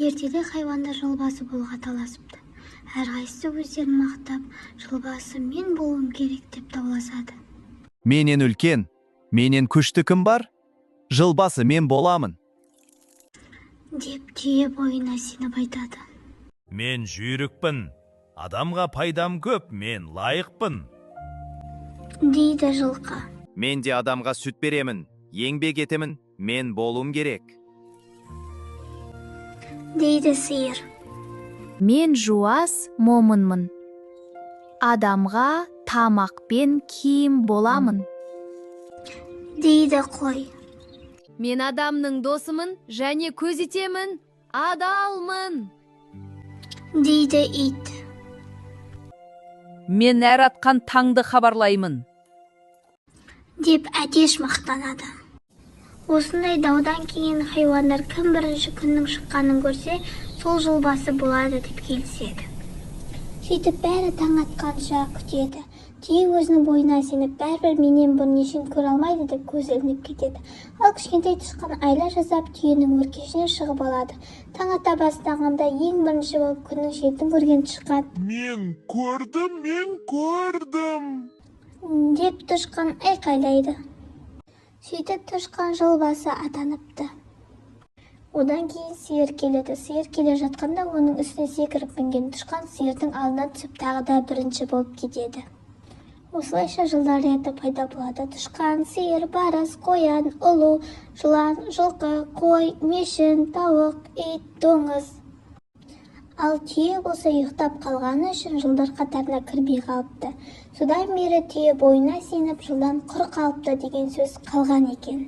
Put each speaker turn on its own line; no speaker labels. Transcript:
Ертеде хайуандар жыл басы болуға таласыпты. Әрқайсысы өздерін мақтап, жыл басы мен болуым керек деп дауласады.
Менен үлкен, менен күшті кім бар? Жыл басы мен боламын.
Деп түйе бойына сеніп айтады.
Мен жүйрікпін. Адамға пайдам көп, мен лайықпын.
Дейді жылқы.
Мен де адамға сүт беремін, еңбек етемін, мен болуым керек.
Дейді сиыр.
Мен жуас момынмын. Адамға тамақ пен киім боламын.
Дейді қой.
Мен адамның досымын және көзетемін, адалмын.
Дейді ит.
Мен әр атқан таңды хабарлаймын.
Деп әтеш мақтанады. Осындай даудан кейін хайуандар кім бірінші күннің шыққанын көрсе, сол жыл басы болады деп келіседі. Сөйтіп, бәрі таң атқанша күтеді. Түйе өзінің бойына сеніп, бәрібір менен бұрын ешкім көре алмайды деп көзі ілініп кетеді. Ал кішкентай тышқан айла жасап, түйенің өркешіне шығып алады. Таң ата бастағанда ең бірінші болып күннің шетін көрген тышқан:
Мен көрдім, мен көрдім!
Деп тышқан айқайлайды. Сөйтіп, тышқан жыл басы атаныпты. Одан кейін сиыр келеді. Сиыр келе жатқанда оның үстіне секіріп мінген тышқан сиырдың алдына түсіп, тағы да бірінші болып кетеді. Осылайша жылдар реті пайда болады: тышқан, сиыр, барыс, қоян, ұлу, жылан, жылқы, қой, мешін, тауық, ит, доңыз. Ал түйе болса, ұйықтап қалғаны үшін жылдар қатарына кірмей қалыпты. Содан бері түйе бойына сеніп, жылдан құр қалыпты деген сөз қалған екен.